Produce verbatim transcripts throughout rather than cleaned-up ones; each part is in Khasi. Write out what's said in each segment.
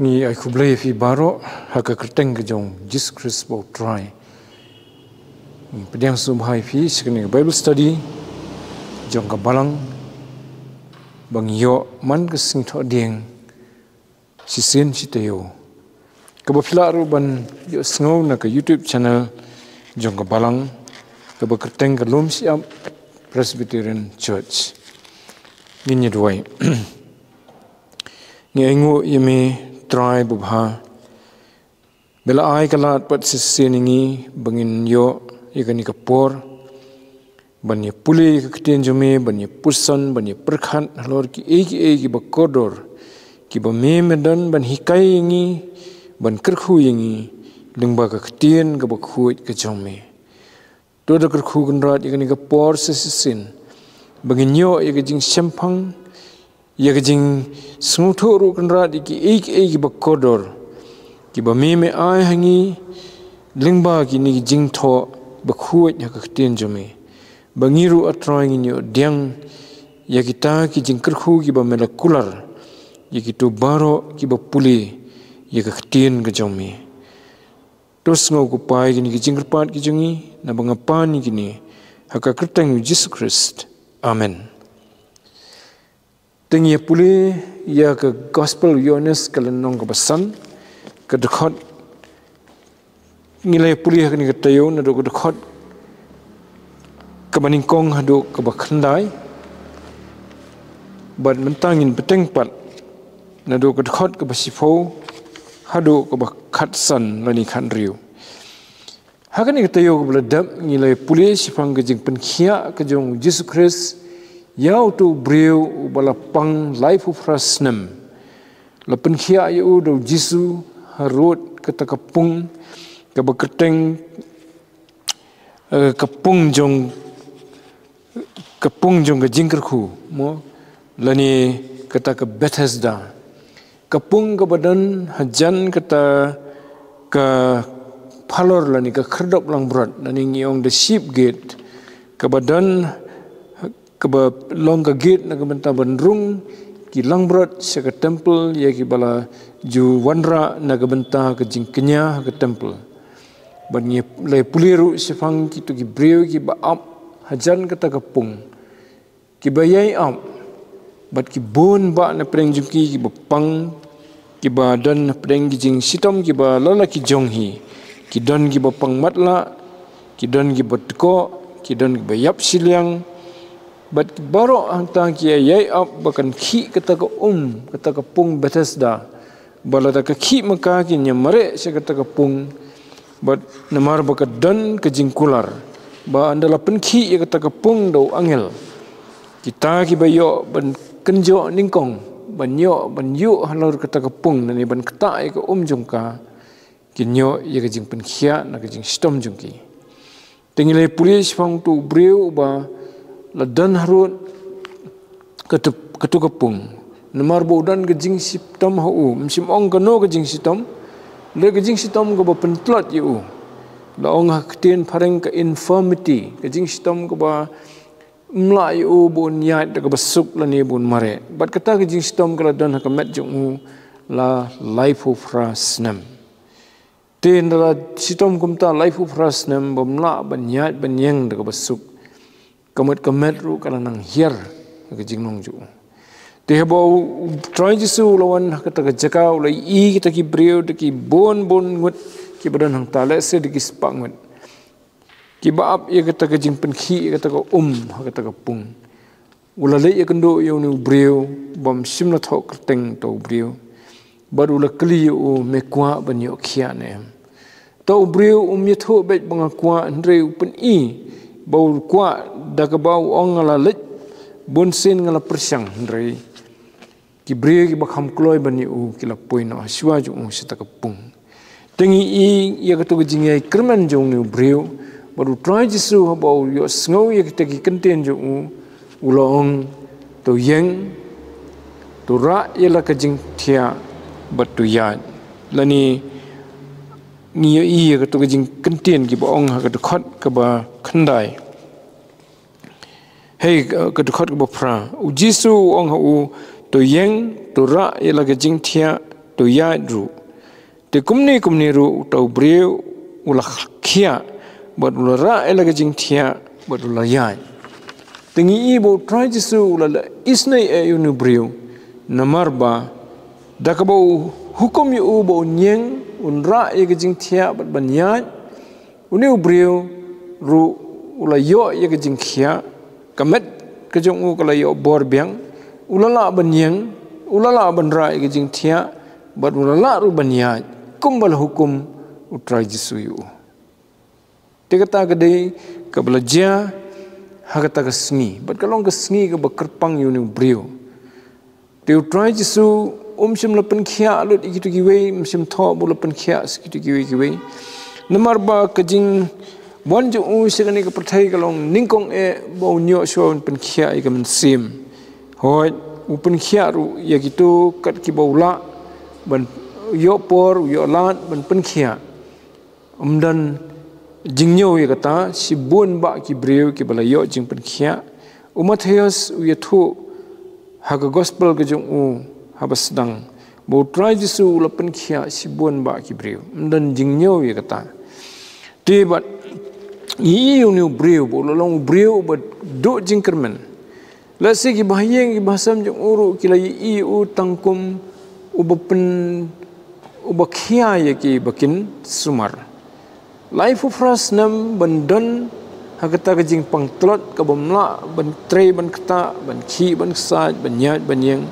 Ngi ai khublei ïa phi baroh ha ka kyrteng ka jong Jisu Khrist ba u Trai. Ngi pdiang sngewbha ïa phi sha kane ka Bible study jong ka balang ba ngi ïoh man ka sngi Thohdieng shisien shi taïew. Kaba phi lah ruh ban ïohsngew na ka YouTube channel jong ka balang kaba kyrteng ka Lum Shyiap Presbyterian Church. Ngin ïa duwai. Ngi ainguh ïa me Trai babha. Me la ai ka lad pat shisien ïa ngi ba ngin ïoh ïa kane ka por ban ïa pule ïa ka ktien jong me, ban ïa puson, ban ïa pyrkhat halor kiei kiei kiba kordor kiba me me don ban hikai ïa ngi, ban kyrkhu ïa ngi lyngba ka ktien kaba khuid ka jong me. To da kyrkhu Kynrad ïa kane ka por sa shisien ba ngin ïoh ïa ka jingshemphang, ïa ka jingsngewthuh ruh Kynrad ïa kiei kiei kiba kordor kiba me me ai ha ngi lyngba kine ki jingthoh ba khuid ha ka ktien jong me, ba ngi ruh A Trai ngin ïoh pdiang ïa kita ki jingkyrkhu kiba me la kular ïa kito baroh kiba pule ïa ka ktien ka jong me. To sngew ko Pa ïa kine ki jingkyrpad ki jong ngi, naba nga pan ïa kine ha ka kyrteng u Jisu Khrist. Amen. Te ngi ïa pule ïa ka Gospel u Ïoannis ka lynnong kaba san, ka dkhot, ngi la ïa pule ha kane ka taïew naduh ka dkhot kaba nyngkong haduh kaba khyndai. Bad mynta ngin bteng pat naduh ka dkhot kaba shiphew haduh kaba khatsan lane khathynriew. Ha kane ka taïew kaba la dep ngi la ïa pule shaphang ka jingpynkhiah ka jong u Jisu Khrist ïa uto u briew uba la pang laiphew phra snem. La pynkhiah ïa u da u Jisu harud kata ka pung kaba kyrteng, eh, ka pung jong, ka pung jong ka jingkyrkhu, mo, lane kata ka Bethesda. Ka pung kaba don hajan kata ka phalor lane ka khyrdop langbrot, lane ngi ong the sheep gate, kaba don, kaba long ka gate na ka bynta ban rung ki langbrot sha ka temple, ïa kiba la ju wanrah na ka bynta ka jingkñia ha ka temple. Bad ngi la ïa pule ruh shaphang kito ki briew kiba ap hajan kata ka pung, kiba ïai ap, bad ki bun bah na pdeng jong ki kiba pang, kiba don na pdeng ki jingshitom kiba la la ki jong hi. Ki don kiba pang matlah, ki don kiba tkoh, ki don kiba ïap shiliang. Bad baroh hangta ki ïai ap ba kan khih kata ka um, kata ka pung Bethesda, ba lada ka khih ma ka kin ïa mareh sha kata ka pung. Bad namar ba ka don ka jingkular ba ynda la pynkhih ïa kata ka pung da u angel, kita kiba ïoh ban kynjoh nyngkong, ban ïoh ban ïuh halor kata ka pung, lane ban ktah ïa ka um jong ka, kin ïoh ïa ka jingpynkhiah na ka jingshitom jong ki. Te ngi la ïa pule shaphang uto u briew uba la don harud katu, katu ka pung. Namar ba u don ka jingshitom ha u, ym shym ong kano ka jingshitom, la ka jingshitom kaba pyntlot ïa u. La ong ha ka ktien phareng ka infirmity, ka jingshitom kaba ym lah ïa u ba un ïaid da kaba suk lane ba un mareh. Bad kata ka jingshitom ka la don ha ka met jong u la laiphew phra snem. Te ynda la shitom kumta laiphew phra snem bym lah ban ïaid ban ïeng da kaba suk, ka mut ka met ruh ka la nang hiar ha ka jinglong jong u. Te haba u, u Trai Jisu u la wan ha kata ka jaka, u la ïohi kita ki briew da ki bun bun ngut kiba don hangta, lehse da ki spah ngut, kiba ap ïa kata ka jingpynkhih ïa kata ka um ha kata ka pung. U la leit ïakynduh ïa une u briew bym shym la thoh kyrteng, uta u briew. Bad u la kylli ïa u, me kwah ban ïoh khiah ne em? Uta u briew um ïathuh beit ba nga kwah, hynrei u pyni ba u kwah da kaba u ong, nga la leit bunsien, nga la pyrshang, hynrei ki briew kiba kham kloi ban ïa u ki la poi noh shuwa jong u sha kata ka pung. Te ngi i ïa kata ka jingïai kyrmen jong une u briew. Bad u Trai Jisu haba u ïohsngew ïa kita ki kyntien jong u, u la ong, to ïeng, to rah ïa la ka jingthiah bad to ïaid. Lane ngi ïohi ïa kata ka jingkyntien kiba ong ha ka dkhot kaba khyndai. Hei, ka dkhot kaba phra. U Jisu u ong ha u, to ïeng, to rah ïa la ka jingthiah, u ïaid ruh. Te kumne kumne ruh uta u briew u la khiah bad u la rah ïa la ka jingthiah bad u la ïaid. Te ngi i ba U Trai Jisu u la leh isynei ïa une u briew, namar ba da kaba u hukum ïa u ba un ïeng, un rah ïa ka jingthiah bad ban ïaid, une u briew ruh u la ïoh ïa ka jingkhiah, ka met ka jong u ka la ïoh bor biang, u la lah ban ïeng, u la lah ban rah ïa ka jingthiah bad u la lah ruh ban ïaid kumba la hukum U Trai Jisu ïa u. Te kata ka dei kaba la jia ha kata ka sngi, bad ka long ka sngi kaba kyrpang ïa une u briew. Te U Trai Jisu um shym la pynkhiah lut ïa kito kiwei, um shym thoh ba u la pynkhiah sa kito kiwei kiwei. Namar ba ka jingwan jong u sha kane ka pyrthei ka long nyngkong eh ba un ïoh shuwa un pynkhiah ïa ka mynsiem. Hooid, u pynkhiah ruh ïa kito kat kiba u lah, ban ïoh por, u ïoh lad ban pynkhiah. Ym don jingñiew ïa kata, shibun bah ki briew kiba la ïoh jingpynkhiah. U Mathaios u ïathuh ha ka gospel ka jong u haba sdang ba U Trai Jisu u la pynkhiah shibun bah ki briew. Ym don jingñiew ïa kata. Te bad ngi i une u briew ba u la long u briew uba duh jingkyrmen. Lehse kiba ha ïing kiba ha sem jong u ruh ki la ïohi ïa u tang kum uba pyn, uba khia ïa kiba kin sumar. Laiphew phra snem ban don ha kata ka jingpang tlot kaba ym lah ban trei ban ktah, ban khih ban ksaid, ban ïaid ban ïeng,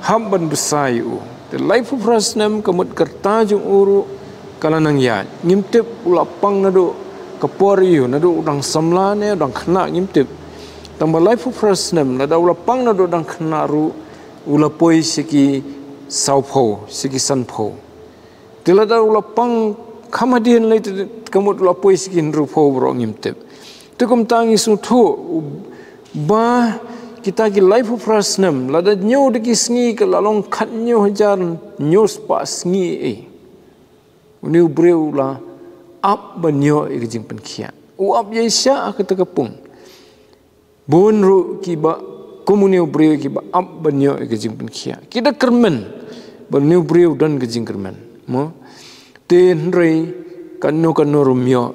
hap ban bsa ïa u. Te laiphew phra snem ka mut ka rta jong u ruh ka la nang ïaid. Ngim tip u la pang naduh ka por aïu, naduh u dang samla ne u dang khynnah, ngim tip. Tang ba laiphew phra snem, lada u la pang naduh u dang khynnah ruh, u la poi sha ki sawphew, sha ki sanphew. Te lada u la pang kham hadien lei te ka mut u la poi sha ki hynriewphew baroh, ngim tip. Te kumta ngi sngewthuh u, ba kita ki laiphew phra snem, lada ñiew da ki sngi ka la long khathynñiew hajar hynñiew spah sngi eh. Une u briew u la ap ban ïoh ïa ka jingpynkhiah. U ap ïaishah ha kata ka pung. Bun ruh kiba kum une u briew kiba ap ban ïoh ïa ka jingpynkhiah. Ki da kyrmen ba une u briew u don ka jingkyrmen. Mo? Te hynrei kano kano ruh ym ïoh.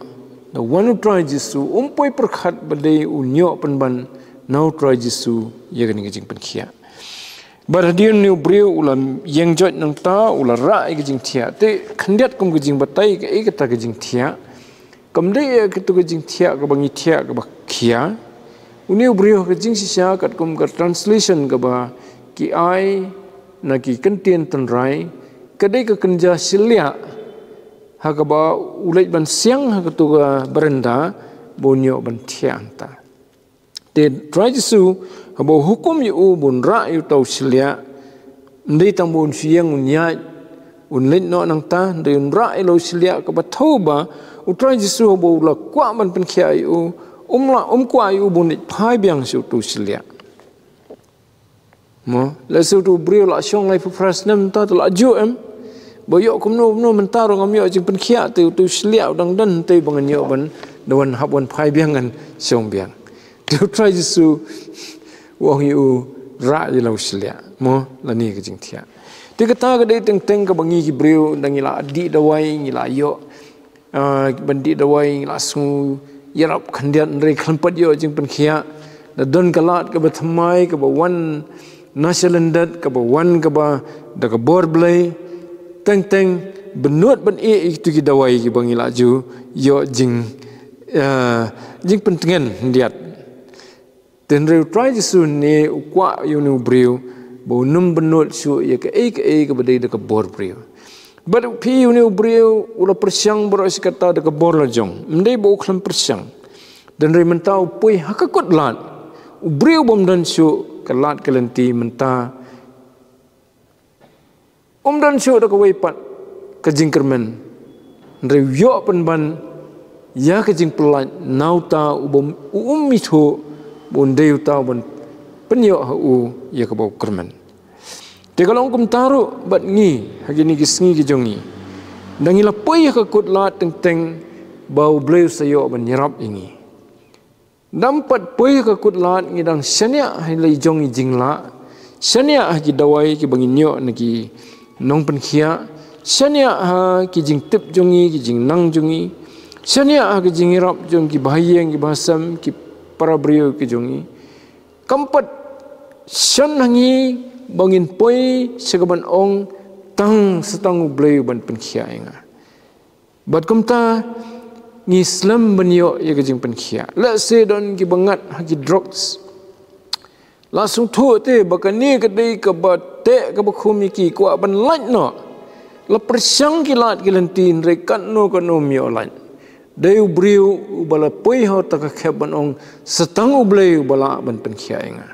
Da wan U Trai Jisu, um poi pyrkhat ba dei un ïoh pynban na U Trai Jisu ïa kane ka jingpynkhiah. Bad hadien une u briew u la ïeng joit nangta, u la rah ïa ka jingthiah. Te khyndiat kum ka jingbatai kaei kata ka jingthiah. Kam dei ïa katu ka jingthiah kaba ngi thiah kaba khia. Une u briew ha ka jingshisha katkum ka translation kaba ki ai na ki kyntien tynrai, ka dei ka kynja shylliah ha kaba u leit ban siang ha katu ka baranda ba un ïoh ban thiah hangta. Te Trai Jisu haba u hukum ïa u ba un rah ïa uta u shylliah, ym dei tang ba un shu ïeng un ïaid, un leit noh nangta, hynrei un rah ïa la u shylliah, kaba thew ba U Trai Jisu haba u la kwah ban pynkhiah ïa u, um lah, um kwah ïa u ba un leit phai biang sha uta u shylliah. Mo, lehse uta u briew la shong laiphew phra snem, ta, ta la juh em. Ba ïoh kumno kumno mynta ruh ngam ïoh jingpynkhiah, te uta u shylliah u dang don, te ba ngan ïoh ban da wan hap wan phai biang ngan shong biang. Te U Trai Jisu u ong ïa u, rah ïa la u shylliah. Mo, lane ka jingthiah. Te kata ka dei teng teng kaba ngi ki briew, da ngi la dih dawai, ngi la ïoh, ah, ban dih dawai, ngi la sngew ïarap khyndiat, hynrei khlem pat ïoh jingpynkhiah. Da don ka lad kaba thymmai kaba wan na shalyndet, kaba wan kaba da ka bor Blei. Teng teng bynnud ban ïeh ïa kitu ki dawai kiba ngi la ju ïoh jing, ah, jingpyntngen khyndiat. Te hynrei U Trai Jisu ne u kwah ïa une u briew ba un ym bynnud shuh ïa kaei kaei kaba dei da ka bor briew. Bad phi, une u briew u la pyrshang baroh shi katta da ka bor la jong, ym dei ba u khlem pyrshang. Te hynrei mynta u poi ha ka kut lad. U briew bym don shuh ka lad ka lynti mynta um don shuh da kawei pat ka jingkyrmen. Hynrei u ïoh pynban ïa ka jingpyllait na uta uba um, u um ithuh ba un dei uta uban pynïoh ha u ïa kaba u kyrmen. Te ka long kumta ruh bad ngi ha kine ki sngi ki jong ngi. Da ngi la poi ha ka kut lad teng teng ba U Blei u sa ïoh ban ïarap ïa ngi. Dang pat poi ha ka kut lad ngi dang shaniah ha la i jong i jinglah, shaniah ha ki dawai kiba ngin ïoh na ki nongpynkhiah, shaniah ha ki jingtip jong ngi, ki jingnang jong ngi, shaniah ha ki jingïarap jong ki bahaïing, ki bahasem, ki parabriew ki jong ngi. Kam pat shon ha ngi ba ngin poi sha kaban ong tang sa tang U Blei uban pynkhiah ïa nga. Bad kumta ngi slem ban ïoh ïa ka jingpynkhiah. Lehse don kiba ngat ha ki drugs. La sngewthuh te ba kane ka dei kaba teh kaba khum ïa ki, kwah ban lait noh. La pyrshang ki lad ki lynti, hynrei katno katno ym ïoh lait. Dei u briew uba la poi ha kata ka khep ban ong sa tang U Blei uba lah ban pynkhiah ïa nga.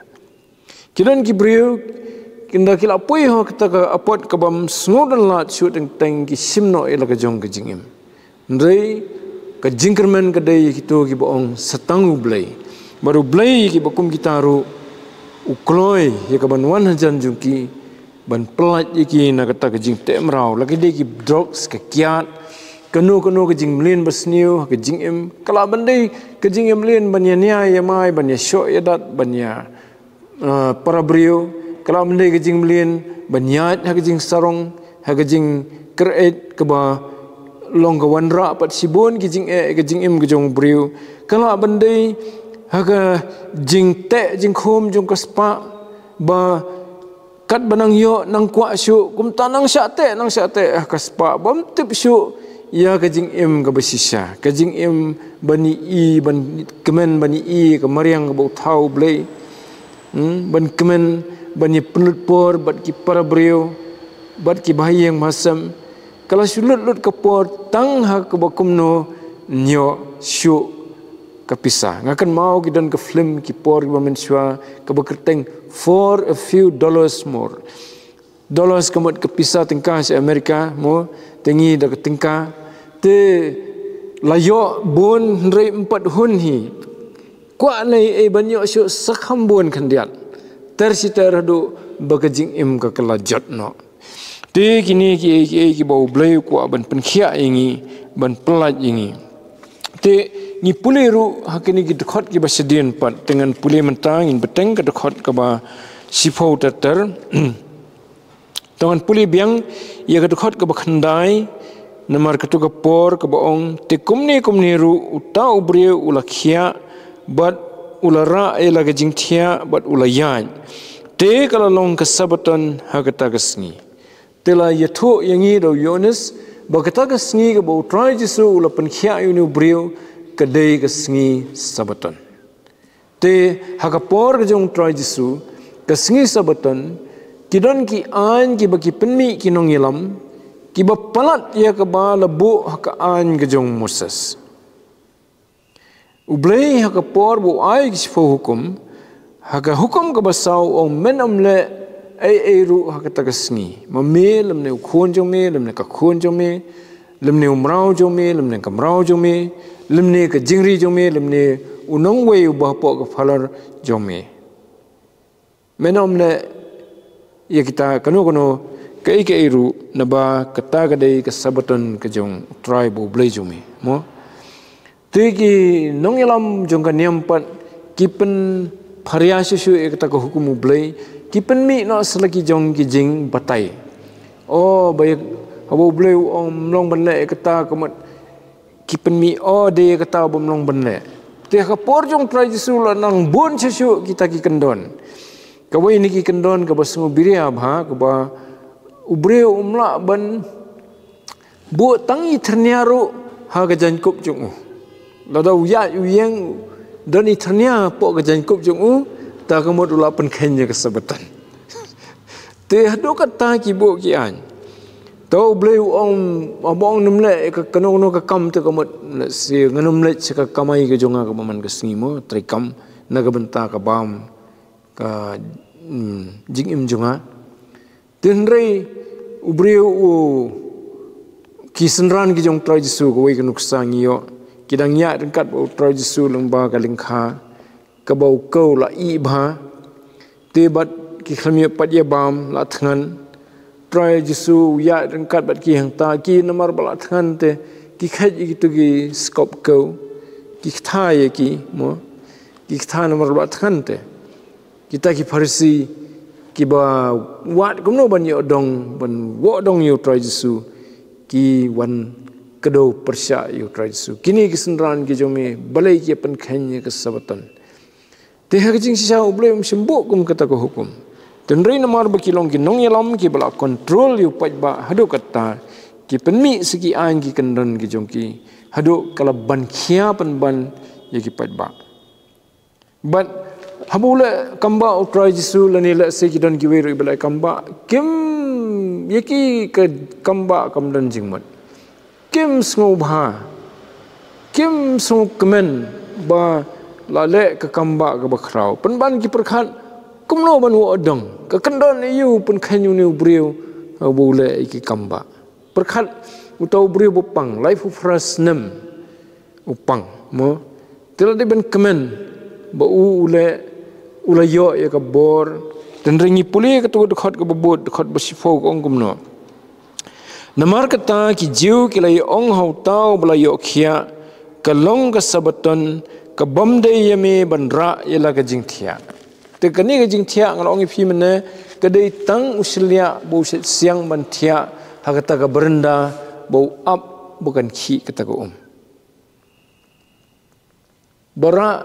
Ki don ki briew, ynda ki la poi ha kata ka apot kabym sngew don lad shuh, teng teng ki shim noh ïa la ka jong ka jingim. Hynrei ka jingkyrmen ka dei ïa kito kiba ong sa tang U Blei. Bad U Blei, kiba kum kita ruh u kloi ïa kaban wan hajan jong ki ban pyllait ïa ki na kata ka jingteh mraw, la ki dei ki drugs, ka kiad, kano kano ka jingmlien basniew ha ka jingim. Ka lah ban dei ka jingim mlien ban ïania ïamai, ban ïashoh ïadat, ban ïa, ah, parabriew. Ka lah ban dei ka jingmlien ban ïaid ha ka jingsarong, ha ka jingkyreit kaba long ka wanrah pat shibun ki jingeh ha ka jingim ka jong u briew. Ka lah ban dei ha ka jingteh jingkhum jong ka spah, ba katba nang ïoh nang kwah shuh, kumta nang shah teh nang shah teh ha ka spah, bym tip shuh ïa ka jingim kaba shisha, ka jingim ban ïohi, ban kmen, ban ïohi ka mariang kaba u thaw U Blei. Hmm, ban kmen, ban ïa pynlut por bad ki parabriew, bad ki bahaïing bahasem. Ka la shu lut lut ka por tang ha kaba kumno ym ïoh shuh ka pisa. Nga kynmaw ki don ka film, ki por kiba mynshuwa, kaba kyrteng For a Few Dollars More. Dollars ka mut ka pisa tyngka sha America, mo, te ngi da ka tyngka. Te la ïoh bun hynrei ym pat hun hi. Kwah lei ei ban ïoh shuh sa kham bun khyndiat. Ter shi ter haduh ba ka jingim ka ka la jot noh. Te kine kiei kiei kiba U Blei u kwah ban pynkhiah ïa ngi, ban pyllait ïa ngi. Te ngi pule ruh ha kine ki dkhot kiba shadien pat, te ngan pule mynta, ngin bteng ka dkhot kaba shiphew ter ter. Te ngan pule biang ïa ka dkhot kaba khyndai, namar katu ka por kaba ong, te kumne kumne ruh uta u briew u la khiah, bad u la rah ïa la ka jingthiah, bad u la ïaid. Te ka la long ka Sabaton ha kata ka sngi. Te la ïathuh ïa ngi da u Ïoannis ba kata ka sngi kaba u Trai Jisu u la pynkhiah ïa une u briew, ka dei ka sngi Sabaton. Te ha ka por ka jong u Trai Jisu, ka sngi Sabaton, ki don ki aiñ kiba ki pynmih ki nongïalam, kiba palat ïa kaba la buh ha ka aiñ ka jong u Moses. U Blei ha ka por ba u ai ki shiphew hukum, ha ka hukum kaba saw u ong, men ym leh ei ei ruh ha kata ka sngi. Ma me, lymne u khun jong me, lymne ka khun jong me, lymne u mraw jong me, lymne ka mraw jong me, lymne ka jingri jong me, lymne u nongwei uba hapoh ka phalar jong me. Men ym leh ïa kita kano kano kaei kaei ruh, naba kata ka dei ka Sabaton ka jong u Trai ba u Blei jong me, mo. Te ki nongïalam jong ka niam pat ki pynpharia shuh shuh ïa kata ka hukum u Blei, ki pynmih noh sa la ki jong ki jingbatai. O, ba ïa, haba u Blei u ong ym long ban leh ïa kata, ka mut ki pynmih, o, dei ïa kata bym long ban leh. Te ha ka por jong u Trai Jisu la nang bun shuh shuh kita ki kyndon. Kawei na ki kyndon kaba sngewbiria bha, kaba u briew um lah ban buh tang i thyrnia ruh ha ka jaiñkup jong u. Lada u ïaid u ïeng, don i thyrnia hapoh ka jaiñkup jong u, ta ka mut u la pynkheiñ ïa ka Sabaton. Te haduh katta ki buh ki aiñ. To u Blei u ong, haba ong nym leh ïa ka kano kano ka kam, te ka mut leh shi, ngan nym leit sha ka kamai ka jong nga kaba man ka sngi, mo, treikam na ka bynta ka bam ka, mm, jingim jong nga. Te hynrei u briew u, ki synran ki jong u Trai Jisu, kawei ka nuksa ngi ïoh, ki dang ïaid ryngkat bad u Trai Jisu lyngba ka lyngkha, kaba u kew la ih bha. Te bad ki khlem ïoh pat ïa bam, la thngan. Trai Jisu u ïaid ryngkat bad ki hangta, ki namar ba la thngan te ki kheit ïa kitu ki skop kew, ki ktha ïa ki, mo. Ki ktha namar ba la thngan te. Kita ki Pharisi kiba wad kumno ban ïoh dong, ban ïoh dong ïa u Trai Jisu, ki wan kdew pyrshah ïa u Trai Jisu. Kine ki synran ki jong me, balei ki pynkheiñ ïa ka Sabaton? Te ha ka jingshisha U Blei um shym buh kum kata ka hukum. Hynrei namar ba ki long ki nongïalam kiba la kontrol ïa u paidbah, haduh katta ki pynmih sa ki aiñ ki kyndon ki jong ki, haduh ka la ban khia pynban ïa ki paidbah. Bad haba u leh kambah u Trai Jisu, lane lehse ki don kiwei ruh ba leh kambah, kim, ïa ki ka kambah kam don jingmut. Kim sngewbha, kim sngewkmen ba la leh ka kambah kaba khraw. Pynban ki pyrkhat, kumno ban ïoh dong, ka kyndon aïu pynkheiñ une u briew haba u leh ïa ki kambah. Pyrkhat, uta u briew ba pang laiphew phra snem u pang, mo. Te la dei ban kmen ba u, u leh, u la ïoh ïa ka bor. Hynrei ngi pule katu ka dkhot kaba bud, dkhot ba shiphew, ka ong kumno: Namar kata ki Jiw ki la ïa ong ha uta uba la ïoh khiah, ka long ka Sabaton ka bym dei ïa me ban rah ïa la ka jingthiah. Te kane ka jingthiah nga la ong ïa phi mynne, ka dei tang u shylliah ba u shait siang ban thiah ha kata ka baranda ba u ap ba kan khih kata ka um. Ba rah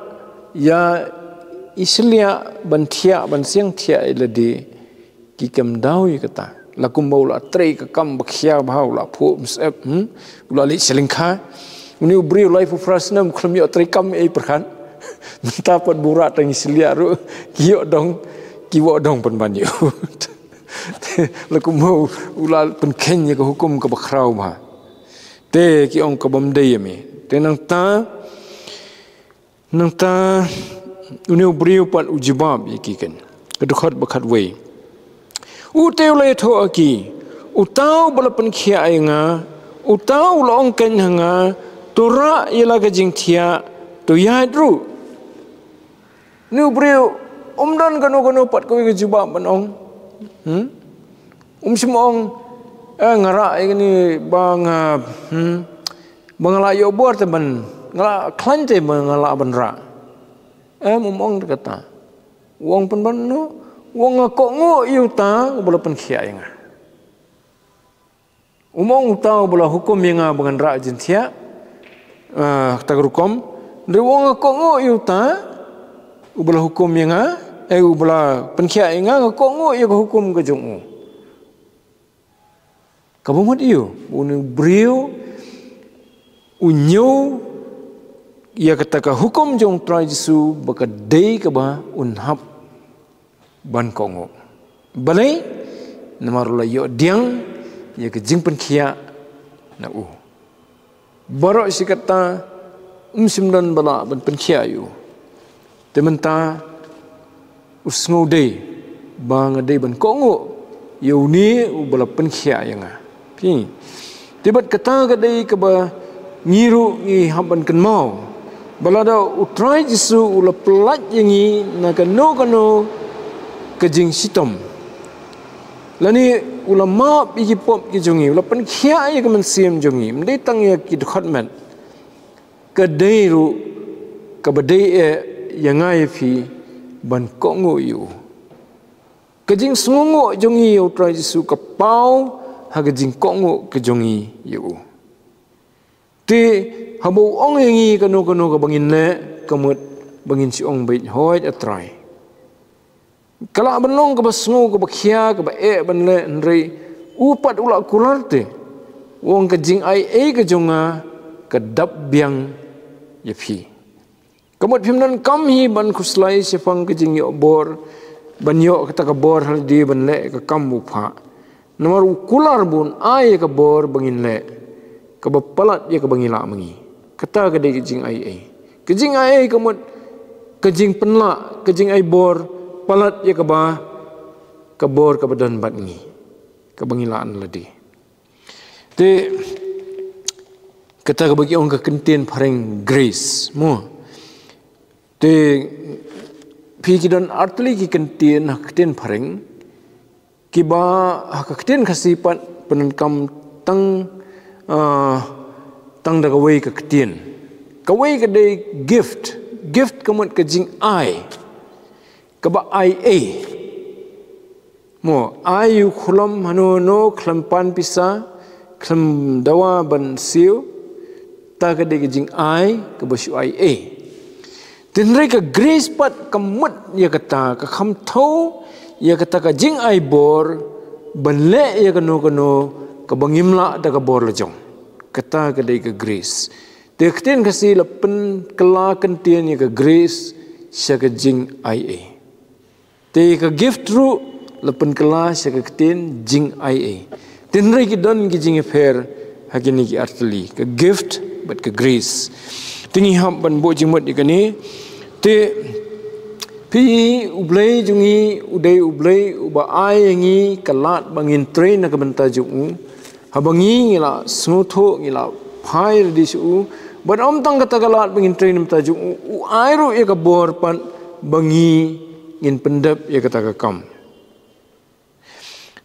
ïa i shylliah ban thiah, ban siang thiah ïa lade, ki kam daw ïa kata. La kumba u la trei ka kam ba khia bha, u la phuh mynsiem, hmm? U la leit sha lyngkha. Une u briew laiphew phra snem, khlem ïoh trei kam ei, pyrkhat. Mynta pat ba u rah tang i shylliah ruh, ki ïoh dong, ki ïoh dong pynban ïa u. La kumba u la pynkheiñ ïa ka hukum kaba khraw bha. Te ki ong ka bym dei ïa me. Te nangta, nangta une u briew pat u jubab ïa ki, kan, ka dkhot ba khatwei. U te u la ïathuh ha ki, uta uba la pynkhiah ïa nga, uta u la ong kein ha nga, to rah ïa la ka jingthiah, to ïaid ruh. Une u briew um don kano kano pat kawei ka jubab ban ong. Hmm? Um shym ong, eh, nga rah ïa kane ba nga, hmm, ba nga la ïoh bor te ban, nga la khlaiñ te ba nga lah ban rah. Em, um ong te kata. U ong pynban, no, u ong nga kohnguh ïa uta uba la pynkhiah ïa nga. Um ong uta uba la hukum ïa nga ba ngan rah jingthiah, ah, kata ka rukom. Hynrei u ong nga kohnguh ïa uta uba la hukum ïa nga, eh, uba la pynkhiah ïa nga, nga kohnguh ïa ka hukum ka jong u. Kaba mut ïa u, une u briew u ñiew ïa kata ka hukum jong u Trai Jisu ba ka dei kaba un hap ban kohnguh. Balei? Namar u la ïoh pdiang ïa ka jingpynkhiah na u. Baroh shi katta um shym don ba lah ban pynkhiah ïa u. Te mynta u sngew dei ba nga dei ban kohnguh ïa une uba la pynkhiah ïa nga. Phi. Te bad kata ka dei kaba ngi ruh ngi hap ban kynmaw, ba lada u Trai Jisu u la pyllait ïa ngi na kano kano ka jingshitom, lane u la map ïa ki pop ki jong ngi, u la pynkhiah ïa ka mynsiem jong ngi, ym dei tang ïa ki dkhot met, ka dei ruh kaba dei eh ïa nga ïa phi ban kohnguh ïa u. Ka jingsngewnguh jong ngi ïa u Trai Jisu ka paw ha ka jingkohnguh ka jong ngi ïa u. Te haba u ong ïa ngi kano kano kaba ngin leh, ka mut ba ngin shu ong beit, hooid A Trai. Ka lah ban long kaba sngew, kaba khia, kaba eh ban leh, hynrei u pat u la kular te, u ong, ka jingai ei ka jong nga ka dap biang ïa phi. Ka mut phim donkam hi ban khuslai shaphang ka jingïoh bor, ban ïoh kata ka bor ha lade ban leh ka kam u phah. Namar u kular ba un ai ïa ka bor ba ngin leh kaba palat ïa kaba ngi lah ma ngi. Kata ka dei ka jingai ei. Ka jingai ei ka mut ka jingpynlah, ka jingai bor palat ïa kaba, ka bor kaba don bad ngi, kaba ngi lah na lade. Te kata kaba ki ong ka kyntien phareng grace, mo. Te phi, ki don artylli ki kyntien ha ka ktien phareng, kiba ha ka ktien Khasi pat pyndonkam tang, ah, tang da kawei ka ktien. Kawei ka dei gift. Gift ka mut ka jingai, kaba ai ei. Mo, ai ïa u khlem hano hano, khlem pan pisa, khlem dawa ban siew, ta ka dei ka jingai kaba shu ai ei. Hynrei ka grace pat ka mut ïa kata, ka kham thew ïa kata ka jingai bor ban leh ïa kano kano kaba ngim lah da ka bor la jong. Kata ka dei ka grace. Te ka ktien Khasi la pynkylla kyntien ïa ka grace sha ka jingai ei. Te ka gift ruh la pynkylla sha ka ktien jingai ei. Hynrei ki don ki jingïapher ha kine ki artylli, ka gift bad ka grace. Te ngi hap ban buh jingmut ïa kane. Te phi, U Blei jong ngi u dei U Blei uba ai ïa ngi ka lad ba ngin trei na ka bynta jong u. Haba ngi ngi la sngewthuh, ngi la phai ready sha u, bad ym tang kata ka lad ba ngin trei na ka bynta jong u, u ai ruh ïa ka bor pat ba ngi ngin pyndep ïa kata ka kam.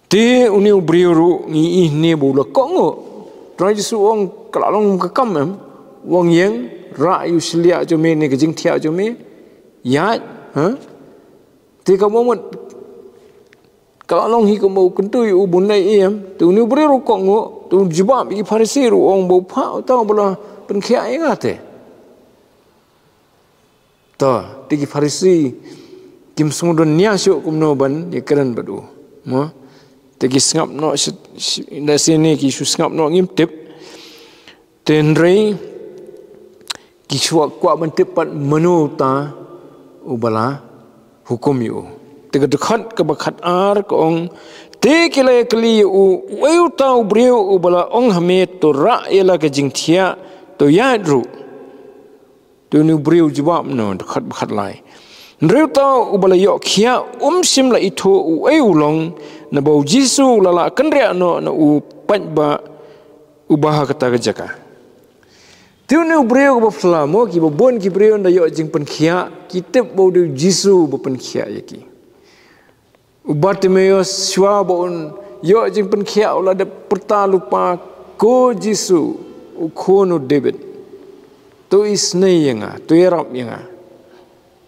Te une u briew ruh ngi ïohi ne ba u la kohnguh. Trai Jisu u ong, ka la long ka kam em? U ong, ïeng, rah ïa u shliah jong me ne ka jingthiah jong me, ïaid, ha? Te ka mut ka la long hi kumba u kyntu ïa u ban leh ei em? Te une u briew ruh u kohnguh. Te u jubab ïa ki Pharisi ruh, u ong, ba u phah uta uba la pynkhiah ïa nga te. To, te ki Pharisi kim sngewdon nia shuh kumno ban ïakren bad u. Mo? Te ki sngap noh shi, shi, da sini ki shu sngap noh ngim tip. Te hynrei ki shu kwah ban tip pat mano uta uba la hukum ïa u. Te ka dkhot kaba khatar ka ong, te ki la ïakylli ïa u, uei uta u briew uba la ong ha me, to rah ïa la ka jingthiah, to ïaid ruh. Te une u briew u jubab noh, dkhot ba khatlai, hynrei uta uba la ïoh khiah um shym la ithuh uei u long, naba u Jisu u la lah kynriah noh na u paidbah uba ha kata ka jaka. Te une u briew kaba phylla, mo, kiba bun ki briew ynda ïoh jingpynkhiah ki tip ba u dei u Jisu uba pynkhiah ïa ki. U Bartimeus shuwa ba un ïoh jingpynkhiah u la dep pyrta lypa, ko Jisu, u khun u David, to isynei ïa nga, to ïarap ïa nga.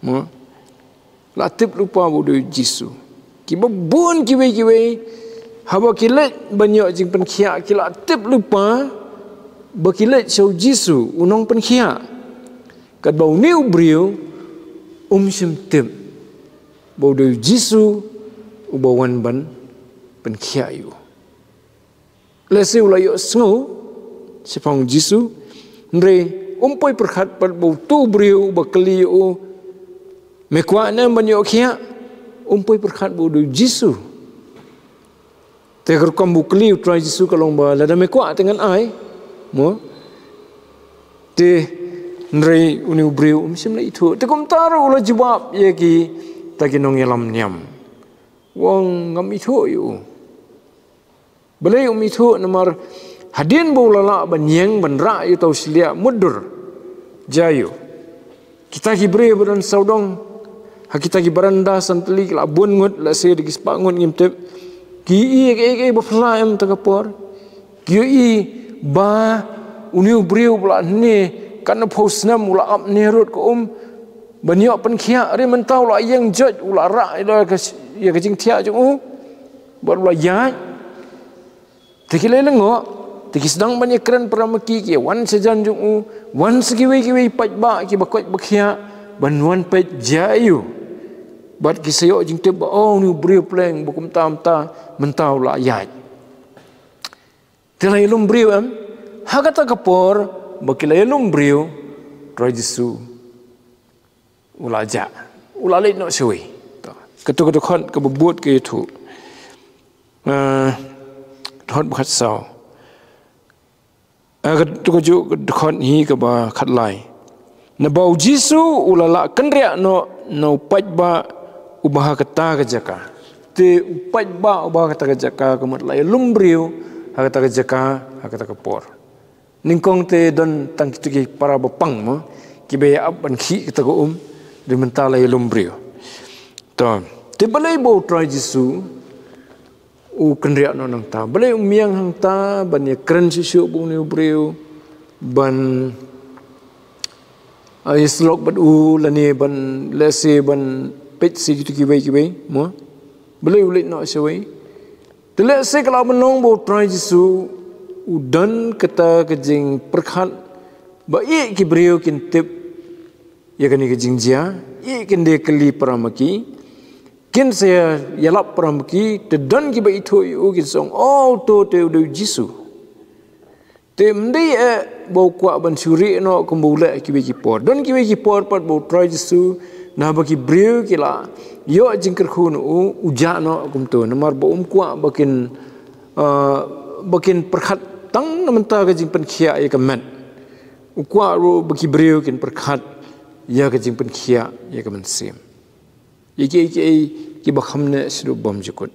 Mo? La tip lypa ba u dei u Jisu. Kiba bun kiwei kiwei, haba ki leit ban ïoh jingpynkhiah ki la tip lypa ba ki leit sha u Jisu u nongpynkhiah. Katba une u briew um shym tip ba u dei u Jisu uba wan ban pynkhiah ïa u. Lehse u la ïohsngew shaphang u Jisu, hynrei um poi pyrkhat pat ba utu u briew uba kylli ïa u, me kwah ne em ban ïoh khiah? Um poi pyrkhat ba u dei u Jisu. Te ka rukom ba u kylli u Trai Jisu ka long ba lada me kwah te ngan ai. Mo? Te hynrei une u briew um shym la ithuh. Te kumta ruh u la jubab ïa kita ki nongïalam niam, u ong, ngam ithuh ïa u. Balei um ithuh? Namar hadien ba u la lah ban ïeng ban rah ïa uta u shliah mutdur, jia ïa u. Kita ki briew ba don sawdong ha kita ki baranda san tylli ki la bun ngut, lehse da ki spah ngut ngim tip. Ki ïohi ïa kaei kaei ba phylla em ha kata ka por? Ki ïohi ba une u briew ba la hynne katno phew snem u la ap ne Herod ka um ban ïoh pynkhiah, hynrei mynta u la ïeng joit, u la rah ïa ka, ïa ka jingthiah jong u bad u la ïaid. Te ki la lyngngoh, te ki sdang ban ïakren para ma ki, ki wan sha jan jong u, wan sa kiwei kiwei paidbah kiba koit ba khiah ban wan peit jia ïa u. Bad ki sa ïoh jingtip ba, oh, une u briew pleng ba kumta mynta, mynta u la ïaid. Te la ïalum briew em? Ha kata ka por ba ki la ïalum briew, Trai Jisu u la jah, u la leit noh shawei. To, kato ka dkhot kaba bud ka ïathuh. Ah, dkhot ba khatsaw. Ah, kato ka juh ka dkhot hi kaba khatlai. Naba u Jisu u la lah kynriah noh na u paidbah uba ha kata ka jaka. Te u paidbah uba ha kata ka jaka ka mut la ïalum briew ha kata ka jaka, ha kata ka por. Nyngkong te don tang kito ki para ba pang, mo, kiba ïa ap ban khih kata ka um, hynrei mynta la ïalum briew. To, te balei ba u Trai Jisu u kynriah noh nangta? Balei um ïeng hangta ban ïakren shuh shuh bad une u briew, ban, ah, ïasyllok bad u lane ban, lehse ban peit sha kito kiwei kiwei, mo? Balei u leit noh shawei? Te lehse ka lah ban long ba u Trai Jisu u don kata ka jingpyrkhat ba ïa ki briew kin tip ïa kane ka jingjia, ïa kin dei kylli para ma ki, kin sa ïalap para ma ki, te don kiba ithuh ïa u kin sa ong, "Oh, to te u dei u Jisu." Te ym dei eh ba u kwah ban shu rieh noh kumba u leh kiwei ki por. Don kiwei ki por pat ba u Trai Jisu, naba ki briew ki la ïoh jingkyrkhu na u, u jah noh kumto. Namar ba um kwah ba kin, ah, ba kin pyrkhat tang na mynta ka jingpynkhiah ïa ka met. U kwah ruh ba ki briew kin pyrkhat ïa ka jingpynkhiah ïa ka mynsiem. Ïa kiei kiei kiba kham neh shaduh bymjukut.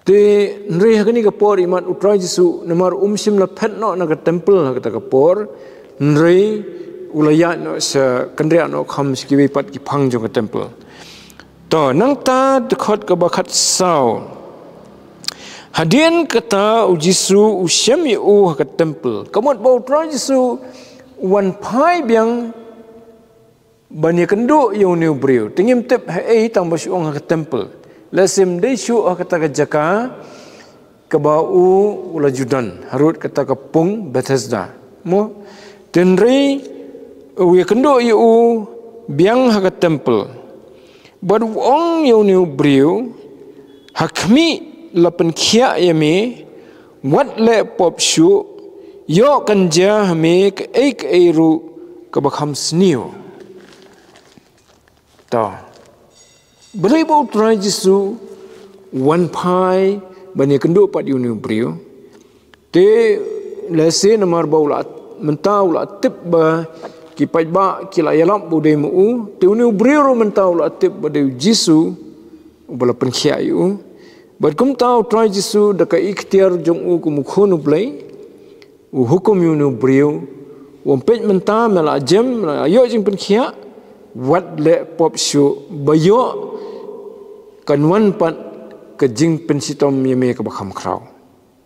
Te hynrei ha kane ka por imat u Trai Jisu, namar um shym la phet noh na ka temple ha kata ka por, hynrei u la ïaid noh sha, kynriah noh kham sha kiwei pat ki phang jong ka temple. To, nangta dkhot kaba khatsaw. Hadien kata u Jisu u shem ïa u ha ka temple. Ka mut ba u Trai Jisu u wan phai biang ban ïakynduh ïa une u briew. Te ngim tip ha ei tang ba shu ong ha ka temple. Lehse ym dei shuh ha kata ka jaka kaba u, u la ju don, harud kata ka pung Bethesda. Mo? Te hynrei u ïakynduh ïa u biang ha ka temple. Bad u ong ïa une u briew, "Ha khmih la pynkhiah ïa me, wat leh pop shuh, ïoh kan jia ha me kaei kaei ruh kaba kham sniew." To. Balei ba u Trai Jisu u wan phai ban ïakynduh pat ïa une u briew? Te lehse namar ba u la, mynta u la tip ba ki paidbah ki la ïalap ba u dei ma u, te une u briew ruh mynta u la tip ba dei u Jisu uba la pynkhiah ïa u. Bad kumta u Trai Jisu da ka iktiar jong u kum u Khun u Blei, u hukum ïa une u briew, u ong, "Peit mynta me la jem, me la ïoh jingpynkhiah, wat leh pop shuh, ba ïoh kan wan pat ka jingpynshitom ïa me kaba kham khraw,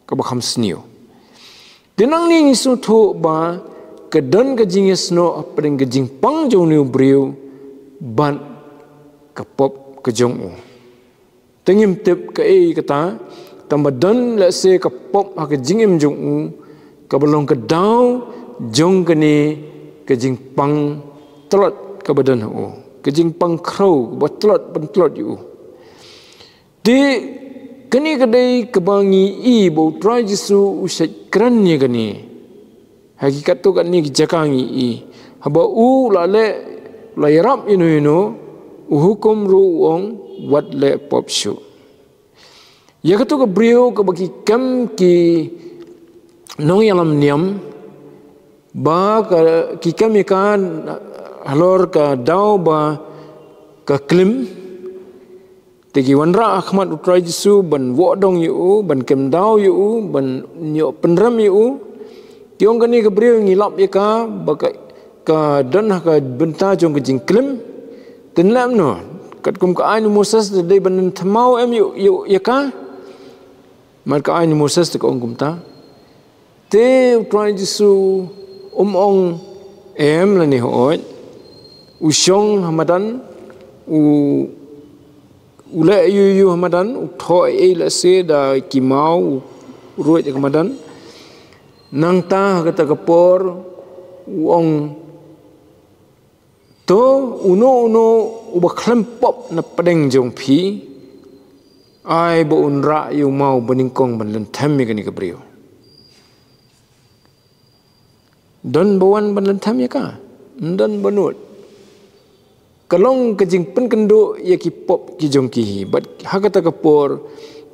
kaba kham sniew." Te nangne ngi sngewthuh ba ka don ka jingïasnoh hapdeng ka jingpang jong une u briew bad ka pop ka jong u. Te ngim tip kaei kata, tang ba don lehse ka pop ha ka jingim jong u, kaba long ka daw jong kane ka jingpang tlot kaba don ha u, ka jingpang khraw kaba tlot ban tlot ïa u. Te kane ka dei kaba ngi i ba u Trai Jisu u shait kren ïa kane. Ha ki katto katne ki jaka ngi i, haba u la leh, la ïarap ïano ïano, u hukum ruh u ong, "Wat leh pop shuh." Ïa kato ka briew kaba ki kem ki nongïalam niam, ba ka, ki kem ïa ka halor ka daw ba ka klim, te ki wanrah ha khmat u Trai Jisu ban wohdong ïa u, ban kem daw ïa u, ban ïoh pynrem ïa u. Ki ong, "Kane ka briew ngi lap ïa ka ba ka, ka don ha ka bynta jong ka jingklim. Te nlem noh, katkum ka aiñ u Moses te dei ban nym thymmai em ïa, ïa, ïa ka? Namar ka aiñ u Moses te ka ong kumta." Te u Trai Jisu um ong em lane hooid. U shong ha madan, u, u leh ïu ïu ha madan, u thoh ei ei lehse da ki maw, u ruid ha madan. Nangta ha kata ka por u ong, "To, uno uno uba khlem pop na pdeng jong phi, ai ba un rah ïa u maw banyngkong ban lynthem ïa kane ka briew." Don ba wan ban lynthem ïa ka? Ym don ba nud. Ka long ka jingpynkynduh ïa ki pop ki jong ki hi. Bad ha kata ka por,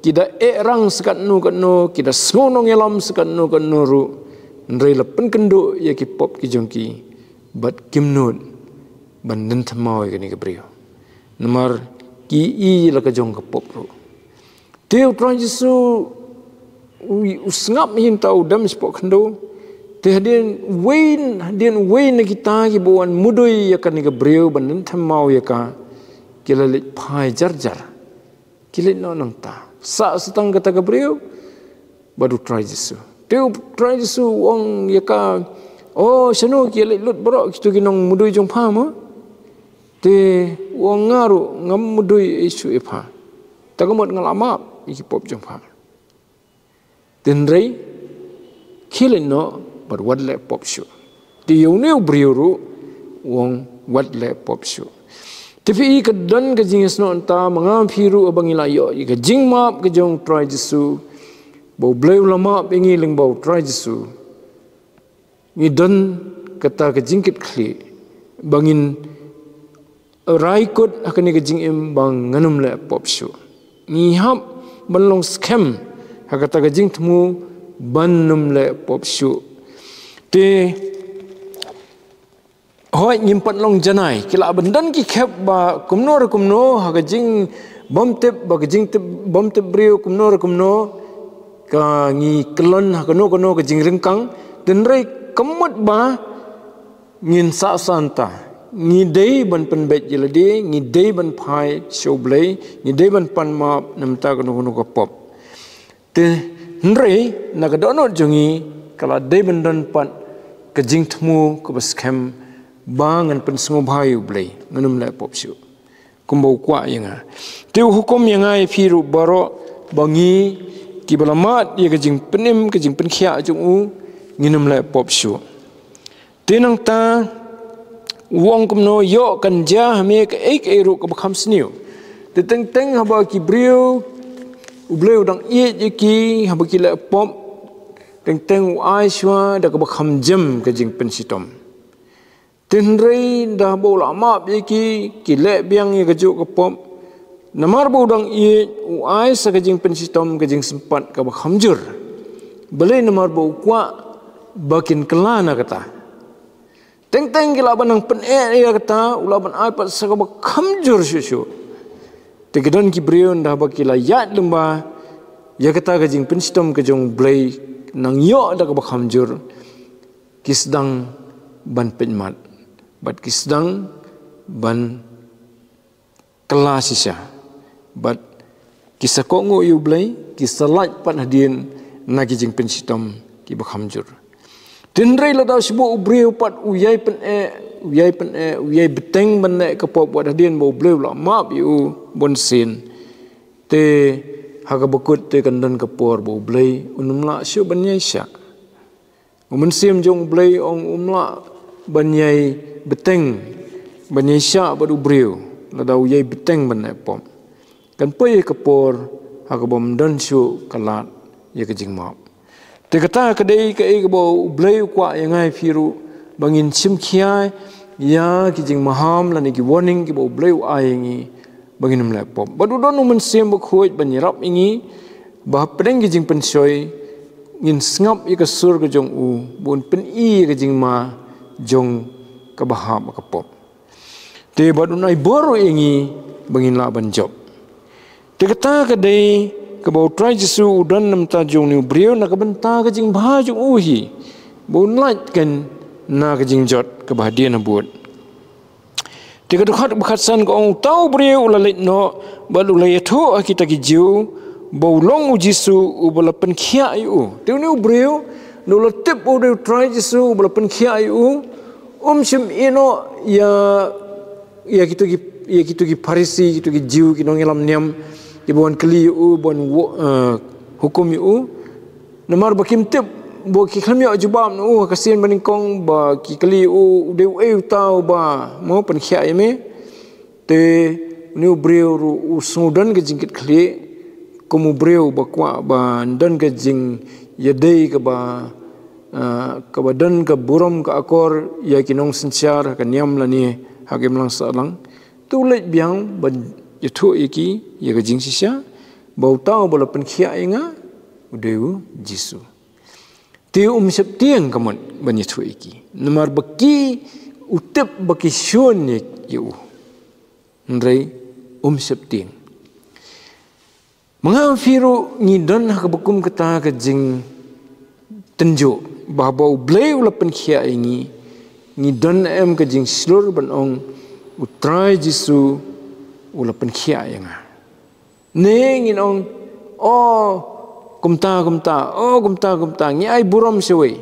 ki da eh rang sa katno katno, ki da sngew nongïalam sa katno katno ruh, hynrei la pynkynduh ïa ki pop ki jong ki, bad kim nud ban lynthem ïa kane ka briew. Namar ki i la ka jong ka pop ruh. Te u Trai Jisu u, u sngap hi, mynta u dem shapoh khyndew. Te hadien uwei, hadien uwei na kita kiba wan mudui ïa kane ka briew ban lynthem ïa ka, ki la leit phai jar jar. Ki leit noh nangta. Sah sa tang kata ka briew bad u Trai Jisu. Te u Trai Jisu u ong ïa ka, "O, shano ki leit lut baroh kito ki nongmudui jong pha mo?" Te u ong, "Nga ruh ngam mudui ei shuh ïa pha." Ta ka mut nga la map ïa ki pop jong pha. Te hynrei khie leit noh bad wat leh pop shuh. Te ïa une u briew ruh u ong wat leh pop shuh. Te phi i ka don ka jingïasnoh nangta ma nga ma phi ruh haba ngi la ïoh ïa ka jingmap ka jong u Trai Jisu, ba U Blei u la map ïa ngi lyngba u Trai Jisu. Ngi don kata ka jingkitkhlieh ba ngin rai kut ha kane ka jingim ba ngan ym leh pop shuh. Ngi hap ban long skhem ha kata ka jingthmu ban ym leh pop shuh. Te hooid, ngim pat long janai. Ki lah ban don ki khep ba kumno re kumno ha ka jingbymtip, ba ka jingtip bymtip briew kumno re kumno, ka ngi kyllon ha kano kano ka jingryngkang. Te hynrei ka mut ba ngin sah santa, ngi dei ban pynbeit ïa lade, ngi dei ban phai sha U Blei, ngi dei ban pan map na bynta kano kano ka pop. Te hynrei na ka dohnud jong ngi ka la dei ban don pat ka jingthmu kaba skhem ba ngan pynsngewbha ïa U Blei, ngan ym leh pop shuh kumba u kwah ïa nga. Te u hukum ïa nga ïa phi ruh baroh ba ngi kiba la mad ïa ka jingpynim ka jingpynkhiah jong u, ngin ym leh pop shuh. Te nangta u ong kumno, ïoh kan jia ha me kaei kaei ruh kaba kham sniew. Te teng teng haba ki briew U Blei u dang ïeit ïa ki haba ki leh pop, teng teng u ai shuwa da kaba kham jem ka jingpynshitom. Te hynrei da haba u la map ïa ki, ki leh biang ïa kajuh ka pop, namar ba u dang ïeit u ai sa ka jingpynshitom, ka jingsympat kaba kham jur. Balei? Namar ba u kwah ba kin kylla na kata. Teng teng ki lah ban nang pyneh ïa kata, u lah ban ai pat sa kaba kham jur shuh shuh. Te ki don ki briew da haba ki la ïaid lyngba ïa kata ka jingpynshitom ka jong U Blei, nang ïoh da kaba kham jur, ki sdang ban pynmat bad ki sdang ban kylla shisha bad ki sa kohnguh ïa U Blei, ki sa lait pat hadien na ki jingpynshitom kiba kham jur. Te hynrei lada shu buh u briew pat u ïai pyneh, u ïai pyneh, u ïai bteng ban leh ka pop wat hadien ba U Blei u la map ïa u bunsien, te ha kaba kut te kan don ka por ba U Blei un ym lah shuh ban ïaishah. U Mynsiem jong U Blei ong um lah ban ïai bteng, ban ïaishah bad u briew lada u ïai bteng ban leh pop. Kan poi ïa ka por ha kabym don shuh ka lad ïa ka jingmap. Te kata ka dei kaei kaba U Blei u kwah ïa nga ïa phi ruh, ba ngin shim khia ïa ki jingmaham lane ki warning kiba U Blei u ai ïa ngi ba ngin ym leh pop. Bad u don U Mynsiem Bakhuid ban ïarap ïa ngi ba hapdeng ki jingpynshoi ngin sngap ïa ka sur ka jong u, ba un pyni ïa ka jingma jong kaba hap ha ka pop. Te bad un ai bor ruh ïa ngi ba ngin lah ban jop. Te kata ka dei kaba u Trai Jisu u don na bynta jong une u briew na ka bynta ka jingbha jong u hi, ba un lait kan na ka jingjot kaba hadien habud. Te ka dkhot ba khatsan ka ong, uta u briew u la leit noh bad u la ïathuh ha kita ki Jiw ba u long u Jisu uba la pynkhiah ïa u. Te une u briew, haba u la tip ba u dei u Trai Jisu uba la pynkhiah ïa u, um shym ïeh noh ïa, ïa kito ki, ïa kito ki Pharisi, kito ki Jiw, ki nongïalam niam, kiba wan kylli ïa u, ban wo-, eh, hukum ïa u. Namar ba kim tip, ba ki khlem ïoh jubab na u ha ka sien banyngkong, ba ki kylli ïa u, u dei uei uta uba, mo, pynkhiah ïa me. Te une u briew ruh u sngew don ka jingkitkhlieh, kum u briew ba kwah ban don ka jingïadei kaba, ah, kaba don ka burom ka akor ïa ki nongsynshar ha ka niam lane ha ka imlang sahlang. Te u leit biang ban ïathuh ïa ki ïa ka jingshisha, ba uta uba la pynkhiah ïa nga u dei u Jisu. Te um sheptieng ka mut ban ïathuh ïa ki, namar ba ki, u tip ba ki shun ïa, ïa u. Hynrei um sheptieng. Ma nga ma phi ruh ngi don ha kaba kum kata ka jingtynjuh, ba haba u Blei u la pynkhiah ïa ngi, ngi don em ka jingshlur ban ong, u Trai Jisu u la pynkhiah ïa nga. Ne ngin ong, oh, kumta, kumta, oh, kumta, kumta, ngi ai burom sha uwei.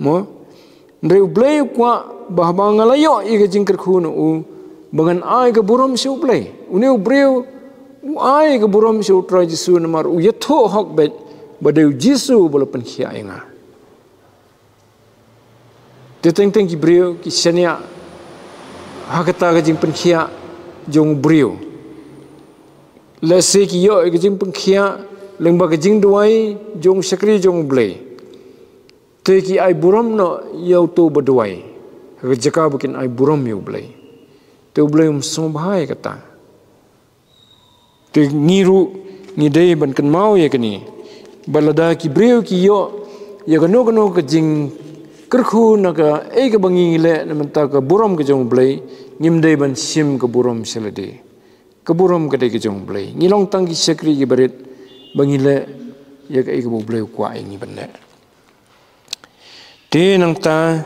Mo? Hynrei u Blei u kwah ba haba nga la ïoh ïa ka jingkyrkhu na u, ba ngan ai ka burom sha u Blei. Une u briew U ai ka burom sha u Trai Jisu namar u ïathuh hok beit ba dei u Jisu ba la pynkhiah ïa nga. Te teng teng ki briew ki shaniah ha kata ka jingpynkhiah jong u briew. Lehse ki ïoh ïa ka jingpynkhiah lyngba ka jingduwai jong u shakri jong u Blei. Te ki ai burom noh ïa uto ba duwai ha ka jaka ba kin ai burom ïa u Blei. Te u Blei um sngewbha ïa kata. Te ngi ruh ngi dei ban kynmaw ïa kane. Ba lada ki briew ki ïoh ïa kano kano ka jingkyrkhu na kaei kaba ngi leh na bynta ka burom ka jong u Blei, ngim dei ban shim ka burom sha lade. Ka burom ka dei ka jong u Blei. Ngi long tang ki shakri ki barit ba ngi leh ïa kaei kaba u Blei u kwah ïa ngi ban leh. Te nangta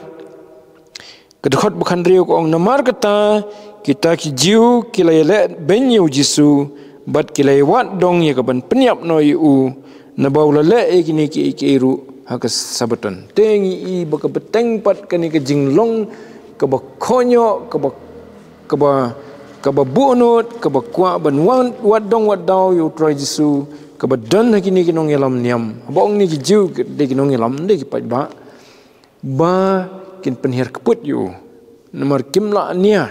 ka dkhot ba khathynriew ka ong, namar kata kita ki Jiw ki la ïaleh beiñ ïa u Jisu bad ki la ïawad dong ïa ka ban pynïap noh ïa u, naba u la leh ïa kine kiei kiei ruh ha ka Sabaton. Te ngi i ba ka bteng pat kane ka jinglong kaba khñiot, kaba kaba kaba buhnud, kaba kwah ban wad, wad dong wad daw ïa u Trai Jisu, kaba don ha kine ki nongïalam niam. Haba ong kine ki Jiw ki dei ki nongïalam, dei ki paidbah, ba kin pynhiar kput ïa u. Namar kim lah nia,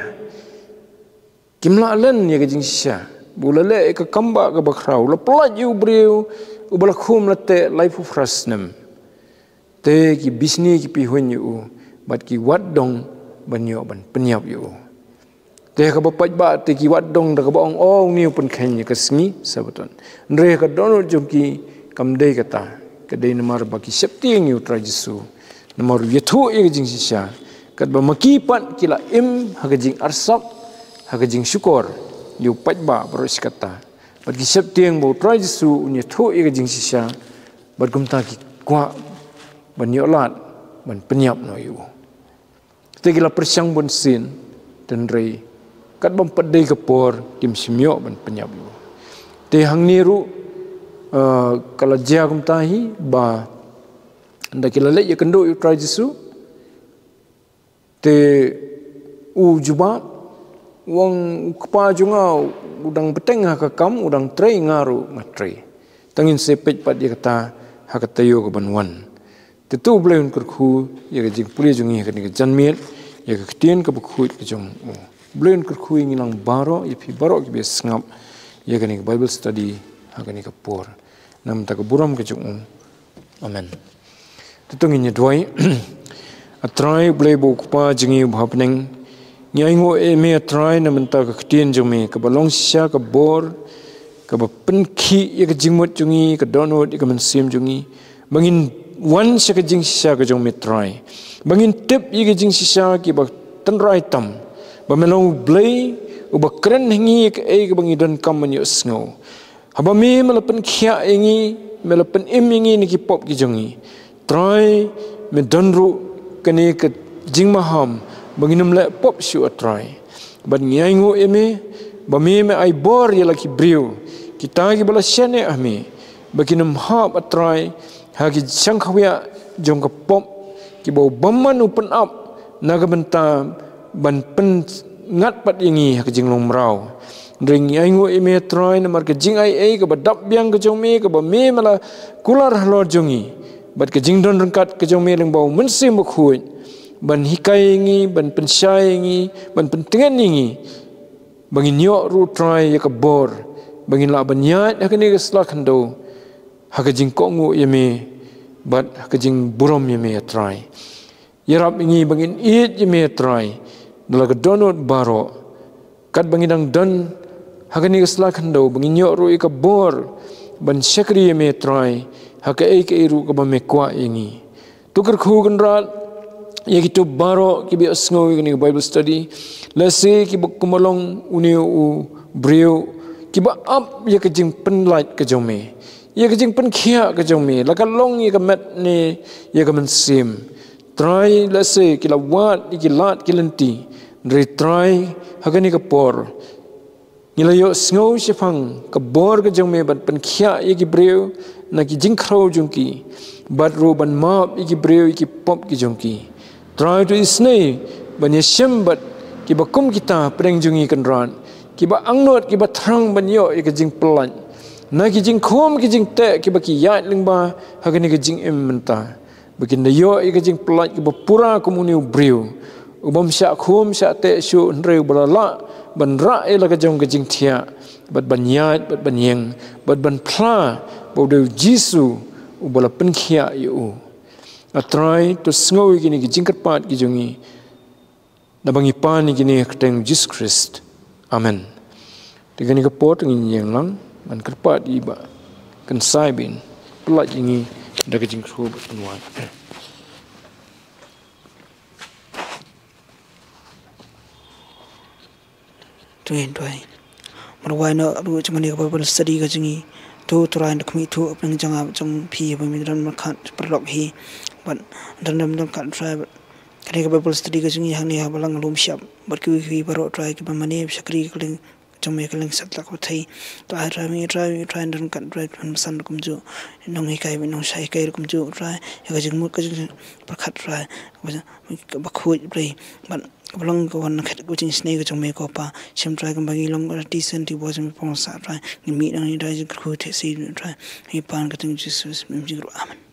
kim lah len ïa ka jingshisha ba u la leh ïa ka kam ba kaba khraw, la pyllait ïa u briew uba la khum la teh laiphew phra snem. Te ki bishni ki pihuiñ ïa u bad ki wad dong ban ïoh ban pynïap ïa u. Te ha kaba paidbah te ki wad dong da kaba ong, o, une u pynkheiñ ïa ka sngi Sabaton. Hynrei ha ka dohnud jong ki kam dei kata, ka dei namar ba ki sheptieng ïa u Trai Jisu. Namar u ïathuh ïa ka jingshisha, katba ma ki pat ki la im ha ka jingarsap, ha ka jingshukor ïa u paidbah baroh shi katta. Bad ki sheptieng ba u Trai Jisu un ïathuh ïa ka jingshisha, bad kumta ki kwah ban ïoh lad ban pynïap noh ïa u. Te ki la pyrshang bunsien, hynrei katba ym pat dei ka por, kim shym ïoh ban pynïap ïa u. Te hangne ruh, eh, ka la jia kumta hi ba ynda ki la leit ïakynduh ïa u Trai Jisu, te u jubab, u ong, u Kpa jong nga u dang bteng ha ka kam, u dang trei, nga ruh nga trei. Tang ngin sa peit pat ïa kata ha ka taïew kaban wan. Te to u Blei un kyrkhu ïa ka jingpule jong ngi ha kane ka janmiet, ïa ka ktien kaba khuid ka jong u. U Blei un kyrkhu ïa ngi lang baroh, ïa phi baroh kiba sngap ïa kane ka Bible study ha kane ka por. Na bynta ka burom ka jong u. Amen. Te to ngin ïa duwai. A Trai U Blei bad U Kpa jong ngi uba ha bneng, ngi ainguh ïa me A Trai na bynta ka ktien jong me kaba long shisha ka bor, kaba pynkhih ïa ka jingmut jong ngi, ka dohnud ïa ka mynsiem jong ngi, ba ngin wan sha ka jingshisha ka jong me Trai, ba ngin tip ïa ka jingshisha kiba tynrai tam, ba me long U Blei uba kren ha ngi ïa kaei kaba ngi donkam ban ïohsngew. Haba me, me la pynkhiah ïa ngi, me la pynim ïa ngi na ki pop ki jong ngi, Trai, me don ruh kane ka jingmaham ba ngin ym leh pop shuh A Trai. Bad ngi ainguh ïa me ba me, me ai bor ïa la ki briew kita kiba la shaniah ha me, ba kin ym hap A Trai ha ki shangkhawiah jong ka pop kiba u bymman u pynap na ka bynta ban pynngat pat ïa ngi ha ka jinglong mraw. Hynrei ngi ainguh ïa me A Trai namar ka jingaiei kaba dap biang ka jong me, kaba me, me la kular halor jong ngi, bad ka jingdon ryngkat ka jong me lyngba U Mynsiem Bakhuid ban hikai ïa ngi, ban pynshai ïa ngi, ban pyntngen ïa ngi, ba ngin ïoh ruh Trai ïa ka bor ba ngin lah ban ïaid ha kane ka sla khyndew ha ka jingkohnguh ïa me bad ha ka jingburom ïa me A Trai. Ïarap ïa ngi ba ngin ïeit ïa me A Trai da la ka dohnud baroh, katba ngi dang don ha kane ka sla khyndew, ba ngin ïoh ruh ïa ka bor ban shakri ïa me A Trai ha kaei kaei ruh kaba me kwah ïa ngi. To kyrkhu Kynrad ïa kito baroh kiba ïohsngew ïa kane ka Bible study, lehse kiba kumba long une u briew, kiba ap ïa ka jingpynlait ka jong me, ïa ka jingpynkhiah ka jong me, la ka long ïa ka met ne ïa ka mynsiem. Trai, lehse ki la wad ïa ki lad ki lynti, hynrei Trai, ha kane ka por ngi la ïohsngew shaphang ka bor ka jong me ban pynkhiah ïa ki briew na ki jingkhrew jong ki, bad ruh ban map ïa ki briew ïa ki pop ki jong ki. Trai, to isynei ban ïashem bad kiba kum kita pdeng jong ngi Kynrad, kiba angnud, kiba thrang ban ïoh ïa ka jingpyllait na ki jingkhum ki jingteh kiba ki ïaid lyngba ha kane ka jingim mynta, ba kin da ïoh ïa ka jingpyllait kaba pura kum une u briew u bym shah khum shah teh shuh, hynrei uba la lah ban rah ïa la ka jong ka jingthiah bad ban ïaid bad ban ïeng bad ban phla ba u dei u Jisu uba la pynkhiah ïa u. A Trai, to sngew ïa kine ki jingkyrpad ki jong ngi, naba ngi pan ïa kine ha ka kyrteng Jisu Khrist. Amen. Te kane ka por ngin ïeng lang, ngan kyrpad ïa i Bah Kynsai ba in pyllait ïa ngi da ka jingkyrkhu bad pynwai. To ngin duwai. Marwei noh ruh jong kane ka Bible study ka jong ngi. To Trai, nda khmih to hapdeng jong nga bad jong phi ba ngin don ryngkat paralok hi. Bad don ryngkat Trai, bad kane ka Bible study ka jong ngi hangne ha balang lum shyiap bad kiwei kiwei baroh Trai kiba mane shakri ka liang jong me ka liang satlak pyrthei. To ai Trai, me Trai, me Trai, don ryngkat Trai, pynsan ruh kumjuh, nonghikai bad nongshai hikai ruh kumjuh Trai, ïa ka jingmut ka jingpyrkhat Trai ba khuid Trai, bad ba long ka wan na khet ka jingisynei ka jong me ko Pa. Shim Trai, kumba ngi long ka ti sen ti bor jong me pong sah Trai, ngi mih nangne Trai, jingkyrkhu te sei Trai. Ngi pan ka kyrteng Jisu, me jingkyrkhu. Amen.